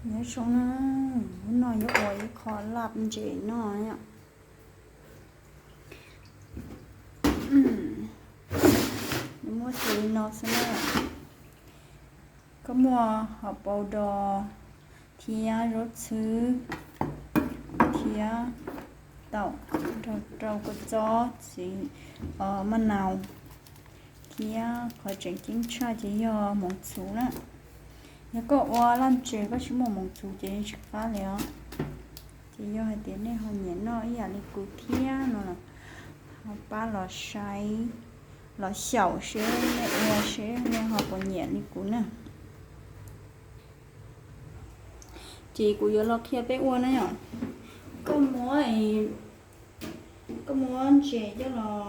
Nyob zoo na, hnub no yuav ua ib qho laj ntses noj yom. Muab xws li no xwb na. Koj muaj hauv paus dos thiab zaub txhwb thiab taum rau kua txob txiv, maj nau thiab qhov tseem ceeb tshaj ces yog hmoov txhuv na. Yog koj ua laj ntses koj tsis muaj hmoov txhuv ces yeej tsis qab li os. Ces yog hais tias nej ho nyiam noj ib yam li kuv thiab no los ho pab los saib, los xyaum seb nej ua seb nej ho puas nyiam li kuv na. Ces kuv yuav los qhia peb ua na yom. Koj muab, koj muab ntses coj los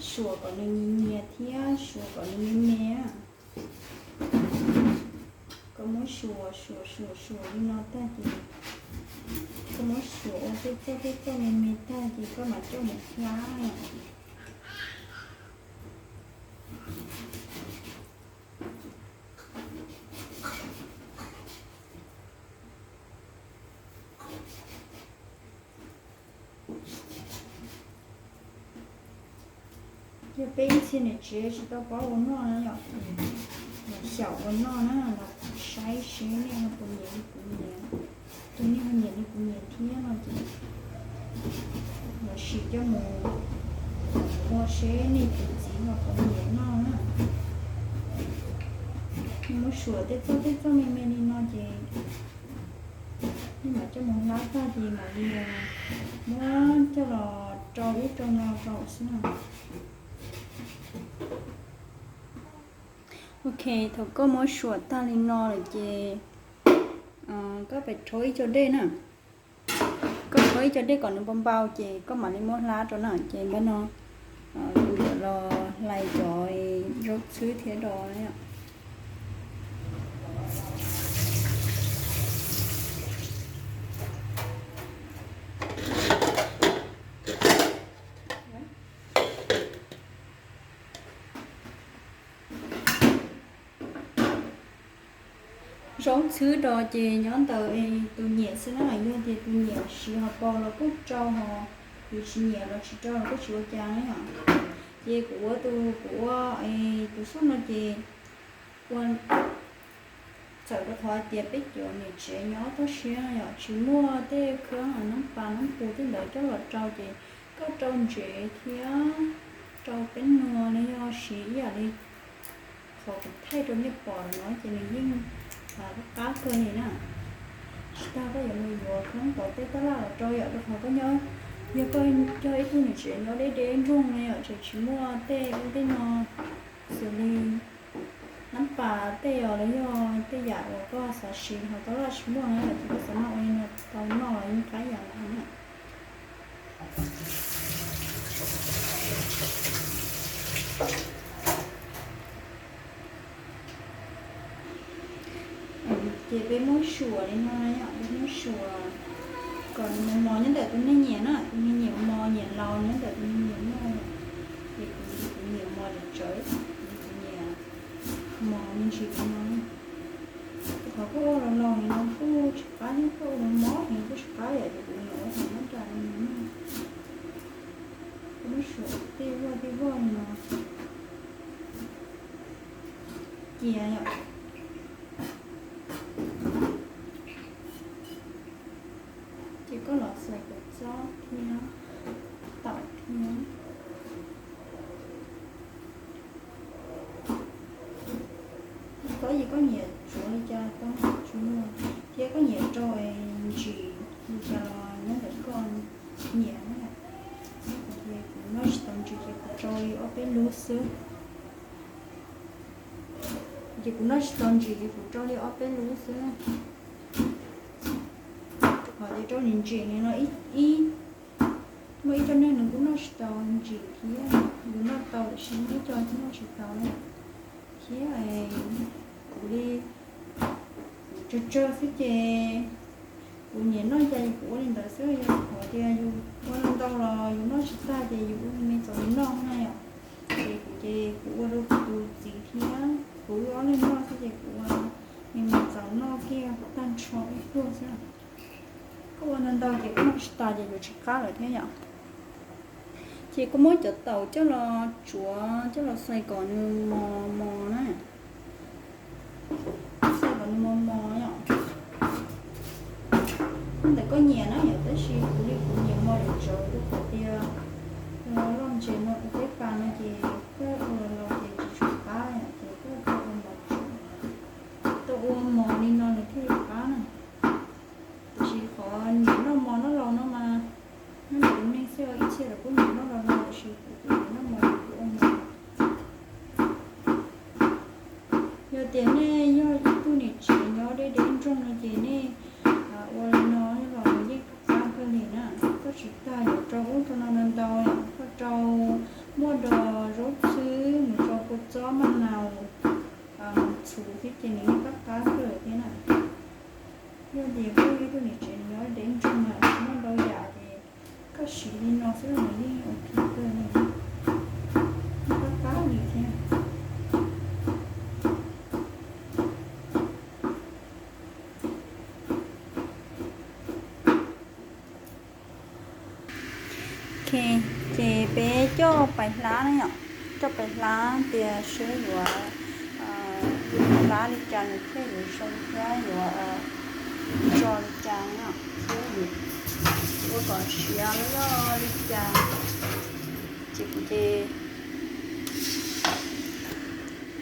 suam kom nws nyias nyias thiab suam kom nws me me. Koj muab suam suam suam suam li no tag ces koj muab suam ua tej txoj tej txoj me me tag ces koj mam coj mus hlab. Yog peb ib txhia niam tsev tsis tau paub ua noj na yom, los xyaum ua noj na, los saib seb nej ho puas nyiam li kuv nyiam. Yog nej ho nyiam li kuv nyiam thiab no ces los sim coj mus ua seb nej tus txiv ho puas nyiam noj na. Muab suam tej txoj tej txoj me me li no ces nej mam coj mus hlab tag ces mam li muab coj los rau ub rau no rau xwb na. Ok, thaum koj muab suam tag li no lawm ces koj pem rhaub ib co dej na. Koj rhaub ib co dej kom nws npau npau ces koj mam li muab hlab rau na. Ces npab no kuv yuav los hlais cov zaub txhwb thiab do na. Zaub txhwb do ces nyob ntawm tus nyiam xwb na, yog tias tus nyiam siv hauv paus los kuj rau hos, tus tsis nyiam los tsis rau los kuj tsis ua cas na yom. Ces kuv ua tus, kuv ua tus xub no ces ua txawm rau qhov tias peb cov niam tsev nyob toj siab yom, tsis muaj tej khab noob pas noob pus tej ntawd coj los rau ces koj rau ntsev thiab rau peb nua los yog siv ib yam li qhov kuv thaij rau nej pom no ces nws yeej qab kawg li na. Tsis tas koj yuav mus yuav khab pom tej taj laj los rau yom, rau qhov koj nyob, yog koj cog ib tug niam tsev nyob deb deb nroog no yom, tseem tsis muaj tej ub tej no xws li noob pas tej os los yog tej yam uas koj xav siv ho taj laj tsis muaj na, ces koj xav noj ua li no tau noj los yeej qab yam na. Ces peb muab suam li no na yom, peb muab suam kom nws mos mos nyob ntawm tus neeg nyiam na, tus neeg nyiam mos nyiam laus nyob ntawm tus neeg nyiam noj. Ces kuv, kuv nyiam mos tsawv, kuv nyiam mos me ntsis li no. Qhov koj ua laus laus li no kuj tsis qab, koj ua mos mos li kuj tsis qab yom, ces kuv nyiam ua thaum nyob nram li no na. Kuv muab suam tej voj tej voj li no cia yom. Ces koj los xaws kua txob thiab taum thiab. Txob ces koj nyiam tsuav li cas tau tsuav, thiab koj nyiam rau ntsis li cas los nyob ntawm koj nyiam na. Kuv noj tsis tau ntsis ces kuv rau li ob peb lub xwb. Ces kuv noj tsis tau ntsis ces kuv rau li ob peb lub xwb. Rau qhov tias rau ntsis ntsis li no ib, muaj ib co neeg nws kuj noj tsis tau ntsis thiab, yus noj tau tiam sis muaj ib co noj tsis tau na. Thiab kuv li, kuv tsawg tsawg xwb ces kuv nyiam noj cas kuv ua li ntawd xwb, yog qhov tias yus ua ntau los yus noj tsis tag ces yus ua me txaus yus noj na yom. Ces kuv ces kuv ua rau kuv tus txiv thiab kuv wb ob leeg noj xwb ces kuv ua Mus txaus noj kiag tag nrho ib pluag xwb. Koj ua ntau ntau ces koj noj tsis tas ces yuav tsis qab lawm thiab yom. Ces kuv muab cov taum coj los tsuav coj los xay kom nws mos mos na. Xay kom nws mos mos yom. Ntawm koj nyiam na yom, tab sis kuv li kuv nyiam mos zom zaws rau qhov tias loj ntses no ua peb pas no ces koj ua los ces tsis tshua qab yom, ces koj tau ua mos tsuav, tau ua mos li no nws thiaj li qab na. Tiam sis qhov nyiam noj mos noj laus no mas nyob ntawm tus neeg xwb, ib txhia los kuj nyiam noj laus no, tiam sis kuv nyiam noj mos ces kuv ua mos. Yog tias nej yog ib tug niam tsev nyob deb deb nroog no ces nej ua li no los nws yeej qab kawg li na. Koj tsis tas yuav rau ub rau no ntau ntau, koj rau muaj dos zaub txhwb mus rau kua txob maj naus, mus txhuv thiab ces nws yeej qab qab kawg thiab na. Yog tias koj yog ib tug niam tsev nyob deb nroog mas tsis muaj ntau yam ces koj siv li no xwb nws yeej ok kawg li, yeej qab qab li thiab. Ok, ces peb coj pais hlab na yom, coj pais hlab tias seb yuav hlab li cas nws thiaj yuav zoo thiab yuav tso li cas na yom, thiab ua kom siav loj li cas. Ces kuv ces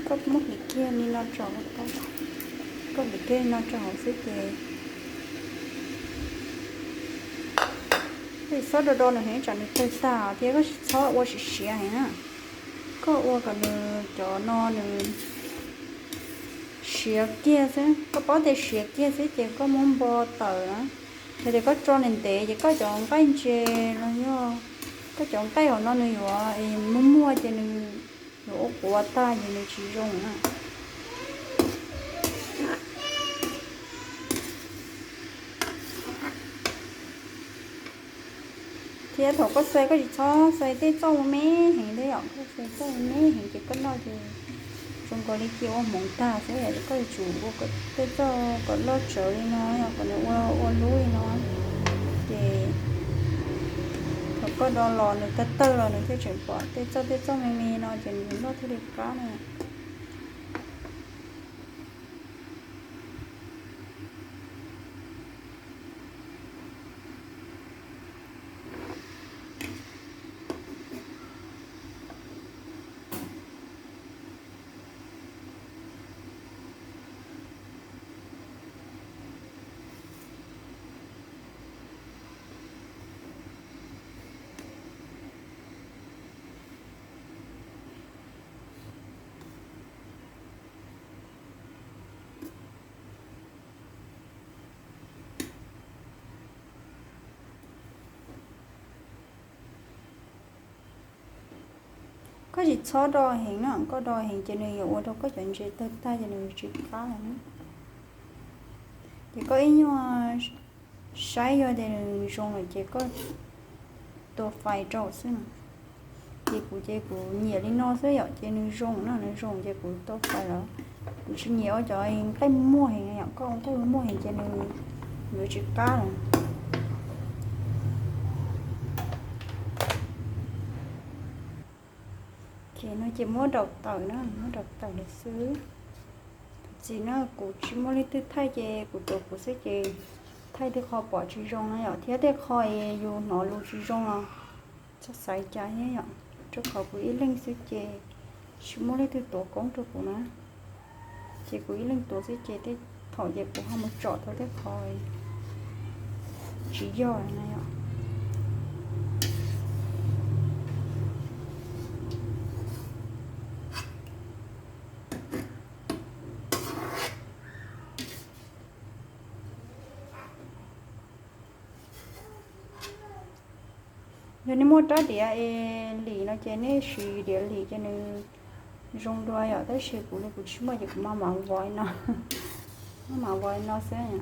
koj muab hliv kiag li no tso, koj hliv kiag li no tso hauv xwb ces koj tsis txhob do do nws heev tsam nws tawg tag thiab koj tsis txhob ua siav siav heev na. Koj ua kom nws cov no nws siav kiag xwb, koj paub tias siav kiag xwb ces koj muab npo tawm na. Yog tias koj tso ntev ntev ces koj cov nqaij ntses los yog koj cov nqaij hauv no nws yuav muag muag ces nws yuav ua quav tag ces nws tsis zoo na. Thiab thaum koj xay koj tsis txhob xay tej txauj me heev thiab yom, koj xay txauj me heev ces koj noj ces zoo nkaus li cia ua hmoov tag xwb yom. Koj yuav tsum ua tej txauj kom loj tsawv li no yom, kom nws ua ua lub li no. Ces thaum koj do los nws tawg tawg los nws thiaj tseem pom tej txauj tej txauj me me no ces nws noj thiaj li qab na. Koj tsis txhob do heev na, koj do heev ces nws yuav ua rau koj cov ntses tawg tag ces nws tsis qab lawm. Ces koj ib nyuag saib yog tias nws zoo lawm ces koj tua fais rau xwb na. Ces kuv ces kuv nyiam li no xwb yom, ces nws zoo na, nws zoo ces kuv tua fais lawm. Kuv tsis nyiam ua cov nqaij muag heev yom, koj ua nqaij muag heev ces nws yuav tsis qab lawm. Ces no ces muab daus tawm na, muab daus tawm lawm xwb. Tus txiv na kuv tsis muaj leej twg thaij ces kuv tuav kuv xwb ces thaij tej qho pom tsis zoo na yom, thiab tej qho yus hnov lus tsis zoo los txhob xav cas thiab yom, rau qhov kuv ib leeg xwb ces tsis muaj leej twg tuav koob rau kuv na. Ces kuv ib leeg tuav xwb ces tej thaum ces kuv ho mus tsom tau tej qho tsis yog na yom. Yog nej muaj rab diav es lim no ces nej siv diav lim ces nws zoo dua yom, tab sis kuv li kuv tsis muaj ces kuv maj mam vov no, maj mam vov no xwb.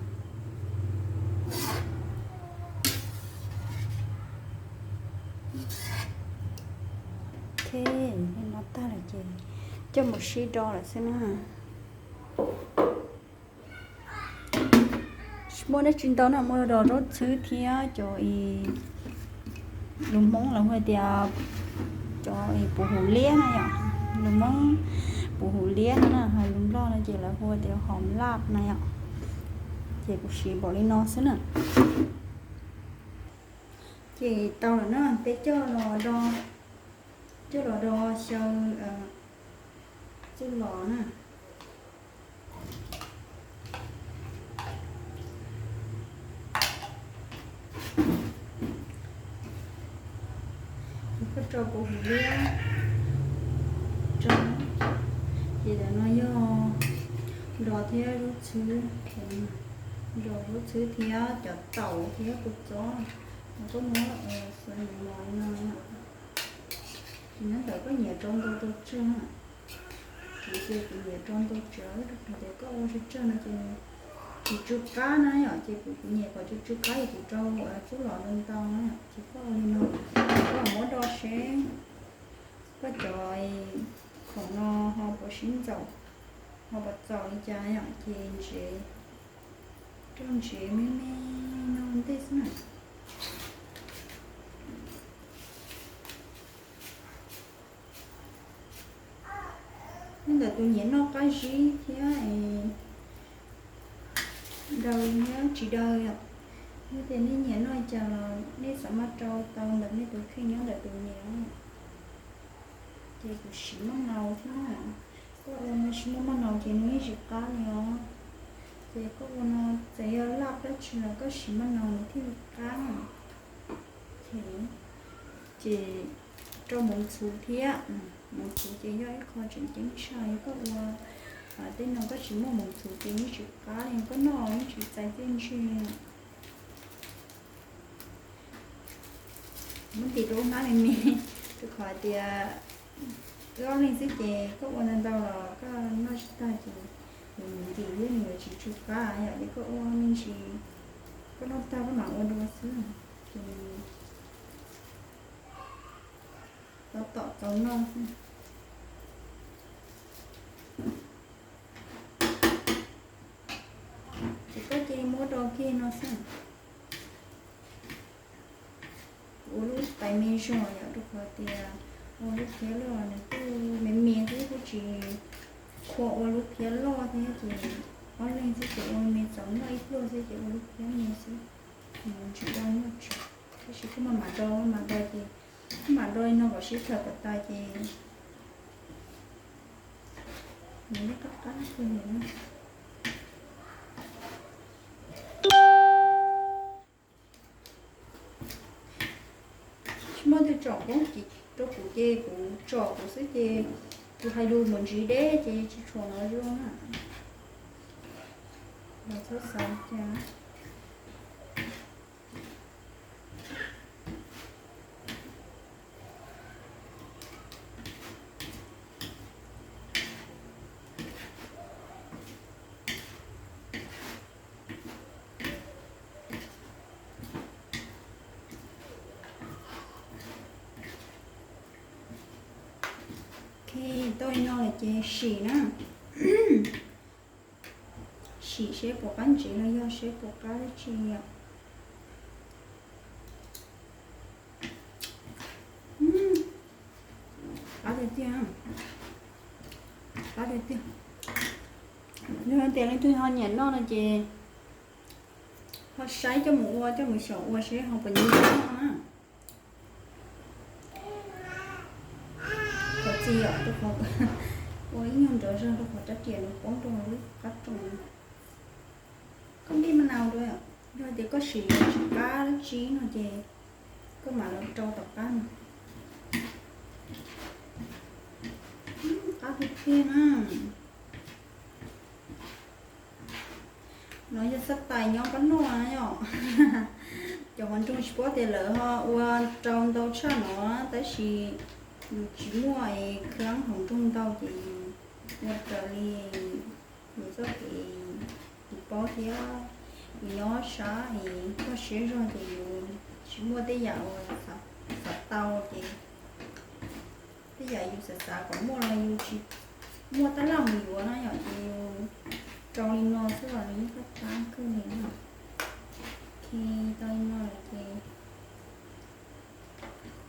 Ok, no tag lawm ces coj mus sib do lawm xwb na. Muaj dab tsi ntau na, muaj dos zaub txhwb thiab cov, lus Hmoob lawv hu tias cov puv hauv liab na yom, lus Hmoob puv hauv liab no na, ho lus Nplog no ces lawv hu tias hom laj na yom. Ces kuv siv npaum li no xwb na. Ces tau lawm na, peb coj los do, coj los do xyaw txuj lom na. Koj rau puv hauv liab, rau, ces ntawm no yog dos thiab zaub txhwb, dos zaub txhwb thiab cov taum thiab kua txob, koj muab xuav mus mos li no. Ces nyob ntawm koj nyiam rau ntau rau tsawg na, kuv ces kuv nyiam rau ntau tsawg, rau qhov tias koj ua tsawg tsawg no ces tsis tsw qab na yom, ces kuv kuv nyiam kom tsw tsw qab es kuv rau txuj lom ntau ntau na yom, ces koj ua li no, koj muab do seb koj cov khoom no ho puas sib ntxaus, ho puas txaus li cas yom, ces ntsev, rau ntsev me me no ntej xwb na. Nyob ntawm tus nyiam noj qab zib thiab daws thiab tsis daws yom, yog tias nej nyiam noj li cas los nej xav maj rau tau ntawm nej tus kheej nyob ntawm tus nyiam. Ces kuv siv maj nau thiab na, koj ua no tsis muaj maj nau ces nws yeej tsis qab li os. Ces koj ua no txawm yog laj dab tsi los koj siv maj nau nws thiaj li qab na. Ces rau moov txhuv thiab, moov txhuv ces yog ib qho tseem ceeb tshaj, yog koj ua tej no koj tsis muaj moov txhuv ces yeej tsis qab li, koj noj yeej tsis txais txiaj ntsig li. Muab ntim rau hnab me me, rau qhov tias wb ob leeg xwb ces koj ua ntau ntau los koj noj tsis tag ces nws mus ntim thiab nws yuav tsis tsw qab yom, ces koj ua me ntsis, koj noj tag koj mam ua dua xwb. Ces tab tom txaus noj xwb. Ces koj cia li muab do kiag no xwb. Kuv ua lub tais me zog yom, rau qhov tias ua lub phiab loj nws kuj me me xwb, kuj tsis khuam ua lub phiab loj thiab, ces ob leeg xwb ces ua me txaus noj ib pluag xwb ces ua lub phiab me xwb, tsis do noj tsawg. Tab sis kuj maj mam do, maj mam do ces, maj mam do li no kom sib khaws kom tas ces nws yeej qab qab kawg li na. Tsis muaj twg tsom poob kiag rau kuv ces kuv tsom kuv xwb ces kuv hais lus mus ntsib deb ces tsis tshua no zoo na. Los txhob xav cas. Ok, tau li no lawm ces sim na. Sim seb puas qab ntsev los yog seb puas qab dab tsi yom. Qab tiag tiag, qab tiag tiag. Yog tias leej twg ho nyiam noj no ces ho saib coj mus ua, coj mus xyaum ua seb ho puas nyiam noj na. Thov txim yom, rau qhov ua ib nyuag nrov zog rau qhov rab riam nws poob rau lub qab rooj. Koj npij maj nau dua, yog tias koj sim tsis qab dab tsi no ces koj mam los rau tom qab no. Qab tiag tiag na. No yog xab tais nyob qab noj na yom. Cov hauv nroog tsis paub tias lawv ho ua rau ntau tshaj no, tab sis yus tsis muaj khab hauv nroog ntau ces yus ua raws li yus txoj kev yus paub thiab. Yus nyob sab es koj siab zog ces yus tsis muaj tej yam uas xav tau ces tej yam yus xav xav kom muaj los yus tsis muaj tab laj mus yuav na yom, ces yus rau li no xwb los nws yeej qab qab kawg li na. Tau li no lawm ces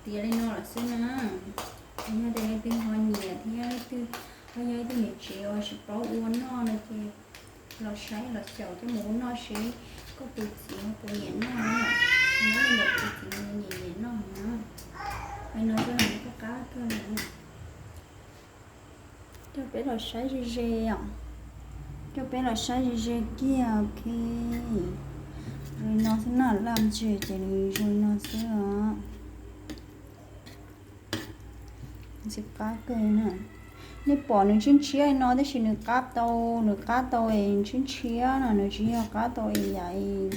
tiav li no lawm xwb na. Yog tias leej twg ho nyiam thiab leej twg ho yog ib tug niam tsev uas tsis paub ua noj no ces los saib los xyaum coj mus ua noj seb koj tus txiv puas nyiam noj na. Nyob li ntawm tus txiv nws nyiam nyiam noj na. Li no xwb los qab kawg li. Coj peb los saib ze ze os. Coj peb los saib ze ze kiag, ok. Zoo li no xwb na, laj ntseg ces nws zoo li no xwb os. Ntxim qab kawg na. Nej pom nws ntshiab ntshiab li no tab sis nws qab tau, nws qab tau es ntshiab ntshiab no, nws tsis yog qab tau es yam